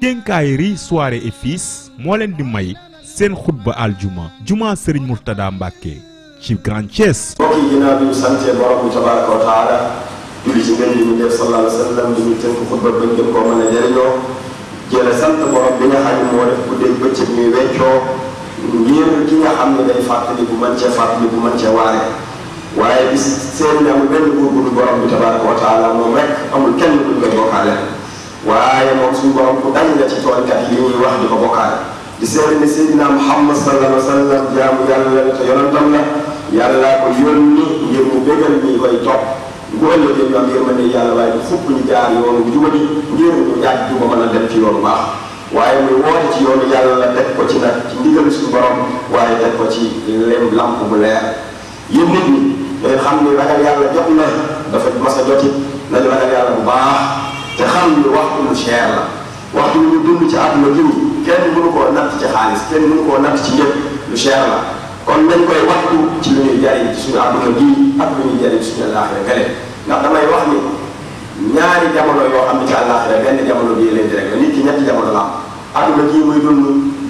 Quincaillerie Soirée et Fils moo leen di may seen xutba aljuma juma Serigne Mourtada Mbacké ci Grand Thiès. mbokk yi ginnaaw bi ñu sante borom bi tabaraka wa taala julli ci ngeen di ñu def sallallahu alayhi wa sallam di ñu tënk xutba bañ gën koo mën a jëriñoo jële sant borom bi nga xam ne moo def guddeeg bëccëg ñuy weccoo ngir ki nga xam ne day fàttali bu mën cee fàttali bu mën cee waare waaye bis seen ne amul benn buur bu dul borom bi tabaraka wa taala moom rek amul kenn ku koy bokkaale waaye moom suñu borom ku dañ la ci toolkat yi ñuy wax di ko bokkaale di seetlu ne Seydina Muhammad sallallahu alayhi wa sallam jaamu yàlla la te yonentam la yàlla ko yónni ngir mu bégal ñi koy topp bu ëllëgee ñu am yërmande yàlla waaye du xupp ñu jaar yoonu bu jubadi ngir ñu yàgg juba mën a dem ci yoonu baax waaye muy woote ci yoonu yàlla la teg ko ci nag ci ndigal suñu borom waaye teg ko ci lem lamp bu leer yéen nit ñi ngeen xam ni ragal yàlla jot na dafa mas a joti nañu ragal yàlla bu baax te xam ni waxtu lu cher la waxtu lu ñu dund ci àdduna gi kenn mënu koo natt ci xaalis kenn mënu koo natt ci njëg lu cher la kon nañ koy waxtu ci lu ñuy jariñ ci suñu àdduna gi ak lu ñuy jariñ ci suñu àllaaxira gale ndax damay wax ni ñaari jamono yoo xam ne ci àllaaxira benn jamono bii leen di rek la nit ki ñetti jamono la am àdduna gii muy dund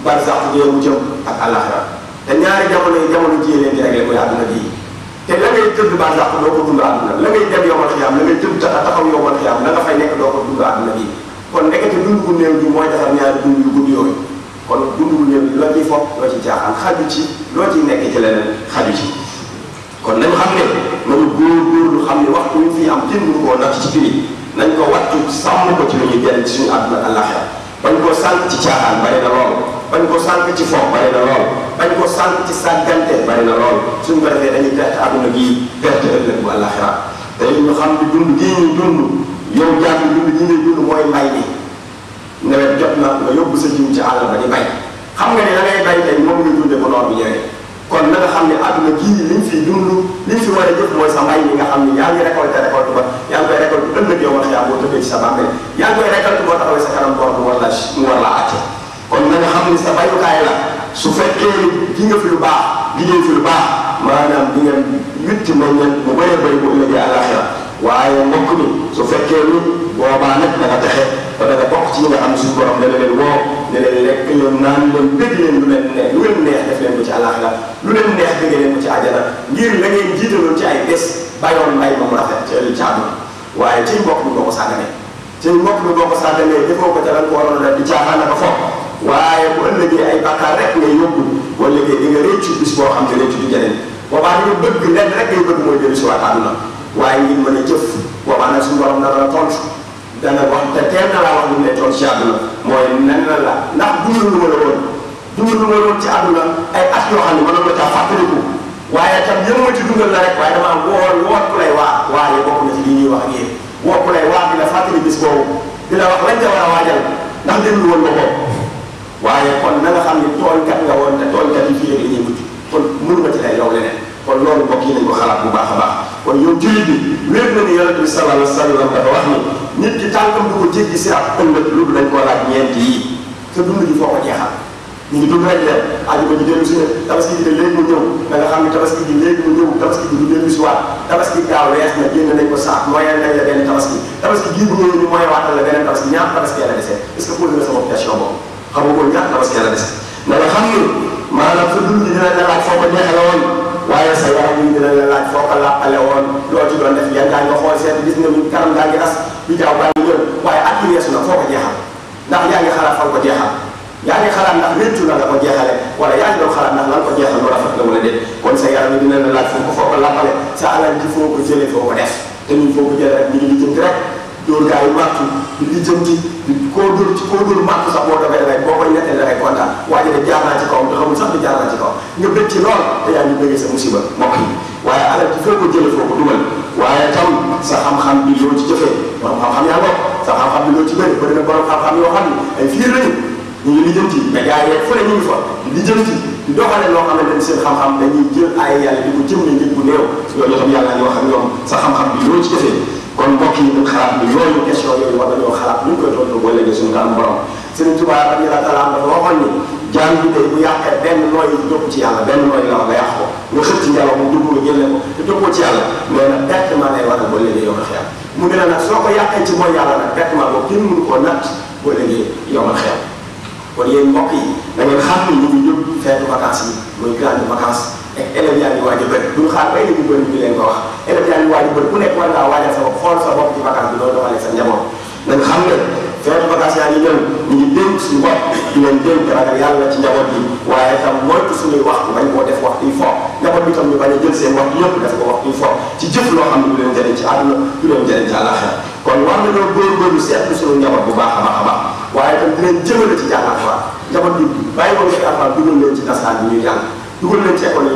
barsax gee mu jëm ak àllaaxira te ñaari jamono yi jamono jii leen di rek la muy àdduna gii te la ngay tëdd barsax doo ko dund àdduna la ngay dem yomal xiyaam la ngay tëdd taxaw yomal xiyaam la nga fay nekk doo ko dund àdduna gii kon ndekete dund bu néew bi mooy defar ñaari dund yu gudd yooyu kon dund bu néew bi loo ciy foog loo ci jaaxaan xaju ci loo ciy nekk ci leneen xaju ci kon nañu xam ne nañu góorgóorlu xam ne waxtu ñu fi am kenn mënu koo natt ci firi nañ ko wattu sàmm ko ci lu ñuy jëriñ ci suñu àdduna ak àllaaxira bañ koo sànq ci caaxaan bari na lool bañ ko sànq ci fo bari na lool bañ ko sànq ci sàggante bari na lool suñ ko defee dañuy perte àdduna gii perte ëllëg bu àllaaxira te ñu xam ne dund gii ñuy dund yow jàng dund gii ñuy dund mooy mbay mi nawet jot na nga yóbbu sa jiw ci àll ba di bay xam nga ne da ngay bay tey moom nga dundee ba noor bi ñëwee kon na nga xam ne àdduna gii liñ fi dund liñ fi war a jëf mooy sa mbay mi nga xam ne yaa ngi récolté ba yaa ngi koy récolté ëllëg yow wax yaa boo tëddee ci sa bàmmeel yaa ngi koy récolté boo taxawee sa kanam boor mu war la àtte kon na nga xam ne sa bayukaay la su fekkee ji nga fi lu baax liggéey fi lu baax maanaam di nga witti meññeent mu bëree bëri bu ëllëgee àllaaxira waaye mbokk mi su fekkee ni boobaa nag da nga texe ba da nga bokk ci ñi nga xam ne suñu borom dana leen woo ne leen lekk leen naan leen bëgg leen lu leen neex def leen ko ci àllaaxira lu leen neex bëgg leen ko ci àjjana ngir la ngeen jiitaloon ci ay bés bayoon mbay ma mu rafet ci ëllëg ci àdduna waaye ci mbokk mi boo ko sàgganee ci mbokk mi boo ko sàgganee defoo ko ca lan ko waroon a def di caaxaan naka foog waaye bu ëllëgee ay bàkkaar rek ngay yóbbu boo léegi di nga réccu bis boo xam ne réccu du jëriñ boobaa li nga bëgg lenn rek ngay bëgg mooy jëli si waat àdduna waaye ngir mën a jëf boobaa nag suñu borom dana la tontu dana wax te teel na laa wax lu mu ne tontu ci àdduna mooy nan la ndax dund lu ma la woon ci àdduna ay at yoo xam ne mënoon na caa fàttaliku waaye tam yëngu ci dundal la rek waaye damaa woot ku lay waaye bokk na ci li ñuy wax ak yéen woot ku lay di la fàttali bis boobu di la wax lañ ca war a waajal ndax déglu woon nga ko waaye kon na nga xam ne tooñkat nga woon te tooñkat yi fii rek la ñuy mujj kon mënu ma ci lay yow leneen kon loolu mbokk yi nañ ko xalaat bu baax a baax kon yow jullit bi wér na ni yonent bi sallallahu alayhi wa sallam dafa wax ni nit ki tànkam du ko jéggi si ak ëllëg lu dañ koo laaj ñeent yi te dund gi foo ko jeexal ñu ngi dund rek de aju ba ñu dellu si ne tabaski gi de léegi mu ñëw da nga xam ne tabaski gi léegi mu ñëw tabaski gi du dellu si waat tabaski gaaw wees na génn nañ ko saak mooyal nañ la benn tabaski gii bu ñëwee ñu mooy waatal la beneen tabaski ñaar tabaski la dese est ce que posé nga sama question boobu xam nga ko ñaar tabaski la dese na nga xam ni maanaam sa dund gi dina la laaj foo ko jeexale woon waaye sa yaram yi dina la laaj foo ko làppale woon loo ci doon def yan gaa nga xool seet gis nga kanam gaa ngi ras bi jaaw baa ngi ñëw waaye at yi weesu na foo ko jeexal ndax yaa ngi xalaat fan ko jeexal yaa ngi xalaat ndax réccu na nga ko jeexale wala yaa ngi doon xalaat ndax lan ko jeexal lu rafet la wala déet kon sa yaram yi dina la laaj foo ko làppale sa alal ji foo ko jëlee foo ko def te ñun foo ko jëlee rek ñu ngi lijjanti rek dóor gaa yi màttu di lijjanti koo dóor màttu sax boo defee rek boo koy nettee rek kontaan waaye de jaar naa ci kawam te xamul sax di jaar naa ci kawam nga bëgg ci lool te yaa ngi bëggee sa musiba mbokk yi waaye alal ji foo ko jëlee foo ko dugal waaye tam sa xam-xam bi loo ci jëfee borom xam-xam yaa ngo sa xam-xam bi loo ci bëri na borom xam-xam yoo xam ne ay fiir lañu ñu ngi lijjanti mais gars yi fu ne ñu ngi fa di lijjanti di doxale loo xamante ni seen xam-xam dañuy jël ay yàlla di ko jëmle njëg bu néew loolu tam yàlla ñu wax ak ñoom sa xam-xam bi loo ci jëfee kon mbokk yi ñu xalaat bi yooyu question yooyu war nañoo xalaat ñu koy tontu boo léegi suñu kanam borom Sëriñ Tuubaa radiyallaahu taala dafa waxoon ni jaam bi tey bu yàqee benn nooy dugg ci yàlla benn nooy la wax nga yàq ko nga xëcc ci ngelaw mu dugg nga génne ko te dëppoo ci yàlla mais nag pertement lay waral boo léegi yow na xeex mu ne la nag soo ko yàqee ci mooy yàlla nag pertement boobu kenn mënu koo natt boo léegi yomal xew kon yéen mbokk yi da ngeen xam ni ñu ngi jub feetu vacances yi muy grande vacances ak élèves yaa ngi waaj a bëri duñu xaar bay ñu bëri ñu leen ko wax élèves yaa ngi waaj a bëri ku nekk war ngaa waajal sa bopp xool sa bopp ci vacances bi loolu doxalee sa njaboot nañ xam ne feetu vacances yaa ngi ñëw ñu ngi dénk suñu bopp di leen dénk ragal yàlla ci njaboot bi waaye tam moytu suñuy waxtu bañ koo def waxtu yu fo njaboot bi tam ñu bañ a jël seen waxtu yëpp def ko waxtu yu fo ci jëf loo xam ne du leen jëriñ ci àdduna du leen jëriñ ci àllaxira kon war nañoo góorgóorlu seetlu suñu njaboot bu baax a baax a baax waaye tam di leen jëmale ci jàng alxuraan njaboot bi bàyyi woon ci alxuraan dugal leen ci dasaan bi ñuy jàng dugal leen ci école yi